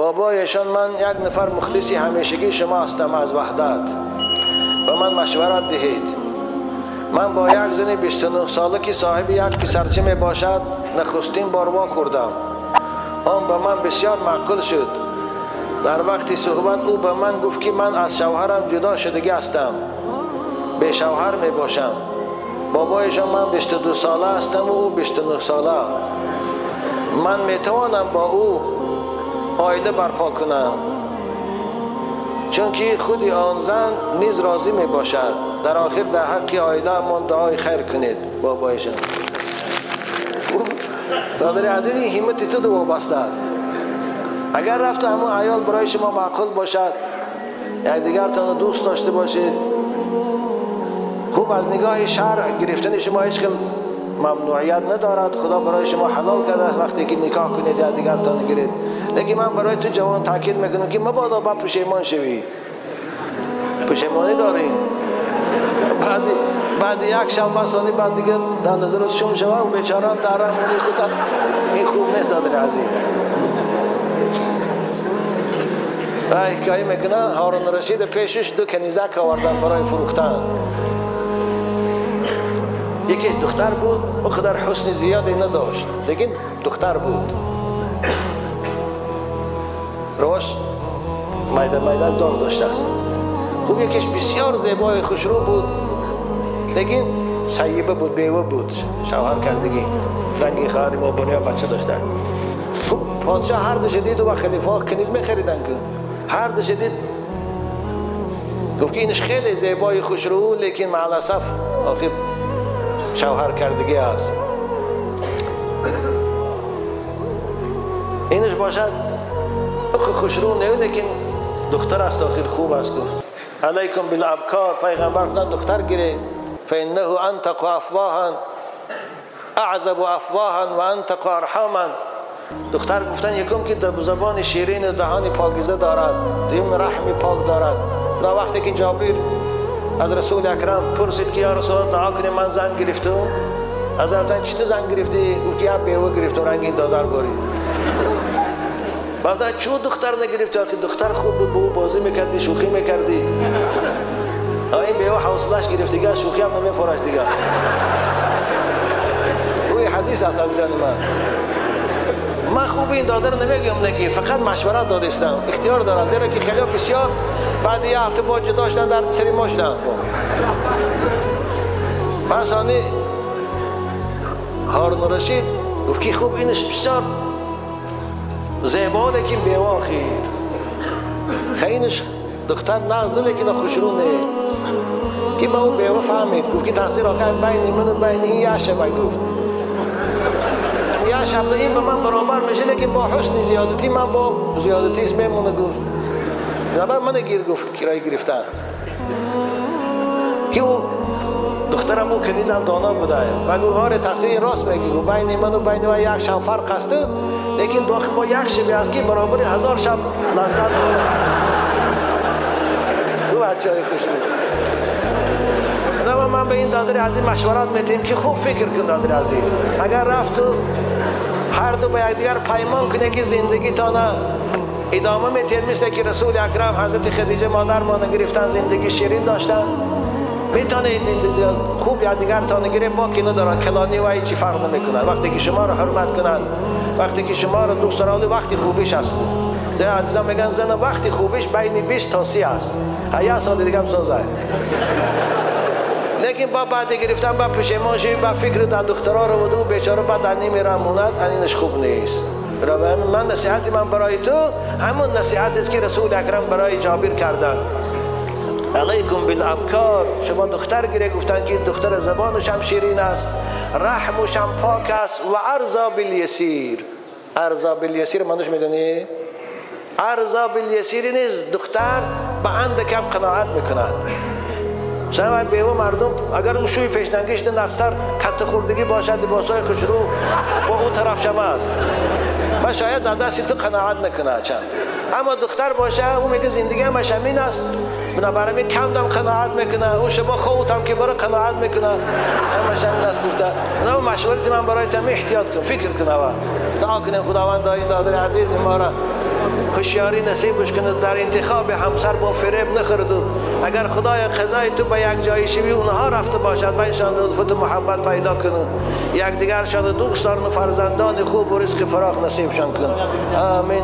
بابایشان من یک نفر مخلصی همیشگی شما هستم از وحدت، به من مشورت دهید. من با یک زن 29 ساله که صاحب یک پسرچه می باشد نخستین بار وا خوردم. آن به من بسیار معقول شد. در وقتی صحبت او به من گفت که من از شوهرم جدا شدگی هستم، به شوهر می باشم. بابایشان من 22 ساله هستم و او 29 ساله. من می توانم با او عائله برپا کنم، چون که خود آن زن نیز راضی می باشد. در آخر در حق عائله من دعای خیر کنید. بابایشان دادر عزیز، این همت تو دو وابسته است. اگر رفت همون عیال برای شما معقول باشد، یکدیگرتان دوست داشته باشید، خوب از نگاه شرع گرفتن شما هیچ ممنوعیت ندارد. خدا برای شما حلال کرده است وقتی که نکاح کنید یا دیگرتان گیرید. لیکن من برای تو جوان تاکید میکنم که مبادا با پشیمان شوی. پشیمانی داری بعد یک شب بسانی بعد دیگه در نظرت شوم شوه و بیچاره هم در رحمونی خودت. این خوب نیست دادر عزیز. و حکایه میکنن هارون رشید پیشش دو کنیزک آوردن برای فروختن. یکیش دختر بود، او قدر حسن زیادی نداشت، لیکن دختر بود. روش میده میده داغ داشته است. خوب یکیش بسیار زیبای خوشرو بود، لیکن سیبه بود، بیوه بود، شوهر کردگی، رنگی خواهر ما بنیا بچه داشته. خوب پادشاه هر دوش دید و خلیفه کنیز میخریدن که هر دوش دید، گفت که اینش خیلی زیبای خوشرو، لیکن مع الاسف آخر شوهر کردگی است. اینش باشد خوشرو نه، لیکن دختر است، آخر خوب است. گفت علیکم بالابکار، پیغمبر خدا دختر گیره، فانه انتق افواها اعذب افواها و انتق ارحاما. دختر گفتن یکم که زبان شیرین و دهان پاکیزه دارد، دوم رحم پاک دارد. تا وقتی که جابر از رسول اکرم پرسید که یا رسول الله دعا کنی من زن گرفتم، حضرت چطور زن گرفتی؟ گفت که یا بیوه گرفتم، رنگ این دادر باری. بعد چون دختر نگرفتی؟ آخه دختر خوب بود، با او بازی میکردی، شوخی میکردی. این بیوه حوصله‌اش گرفت دیگه، شوخی هم نمیفرش دیگه. اوی حدیث است عزیزان من. من خوب این دادر نمیگم نگی، فقط مشورت دادستم، اختیار داره، زیرا که خیلی بسیار بعد یه هفته با جدا شدن، در سری ما شدن. پس آنی هارون رشید گفت که خوب اینش بسیار زیبا، لیکن بیوه آخیر خیلی دختر نغزه، لیکن خوشرو نه. که با اون بیوه فهمید، گفت که تقصیر آخر بین من و بین این یه شب. گفت یه شب این به من برابر میشه، لیکن با حسن زیادتی من با زیادتی اسم میمونه. گفت نه من گیر، گفت کرایه گرفتن که او دخترم او کنیزم دانا بوده و گفت آره تقصیر راست میگی، گفت بین من و بین و یک شب فرق است، لیکن داخل با یک شب است که برابر 1000 شب لذت داره. او بچه های خوش بود. من به این دادر عزیز مشورت میتیم که خوب فکر کن دادر عزیز، اگر رفت و هر دو به یکدیگر پیمان کنه که زندگی تا نه ادامه میتید، مثل که رسول اکرم حضرت خدیجه مادر ما گرفتن، زندگی شیرین داشتن، میتونه خوب یکدیگر تا نگیره، باکی نداره، کلانی و هیچی فرق نمیکنه. وقتی که شما رو حرمت کنن، وقتی که شما رو دوست دارن، وقتی خوبیش است. در عزیزان میگن زن وقتی خوبیش بین 20 تا 30 است، 8 سال دیگه هم سازه. لیکن با بعد گرفتن با پشیمان شوی، با فکر در دخترها رو و دو بیچاره بعد در نمیره موند، اینش خوب نیست. من نصیحت من برای تو همون نصیحت است که رسول اکرم برای جابر کردن. علیکم بالابکار، شما دختر گیره، گفتن که دختر زبانش هم شیرین است، رحمش هم پاک است، و ارضا بالیسیر. ارضا بالیسیر معنیش میدونی؟ ارضا بالیسیر نیست، دختر به اندکم قناعت میکند. مثلا بیوه مردم اگر اون شوی پیشنگیش نقصتر کت خوردگی باشد، لباسای خوشرو با اون طرف شما است، و شاید در دستی تو قناعت نکنه چند. اما دختر باشه او میگه زندگی همش همین است، بنابراین کم دم قناعت میکنه او شما خودت که برای قناعت میکنه همش همین است گفته. نه مشورت من برای تم احتیاط کن، فکر کن اول دعا کنیم خداوند این دادر عزیز ما را هوشیاری نصیبش کنه در انتخاب همسر با فریب نخورد. اگر خدای قضای تو به یک جایی شوی اونها رفته باشد بینشان لطفت و محبت پیدا کنه، یکدیگرشان دوست دارن و فرزندان خوب و رزق فراخ نصیبشان کن. آمین.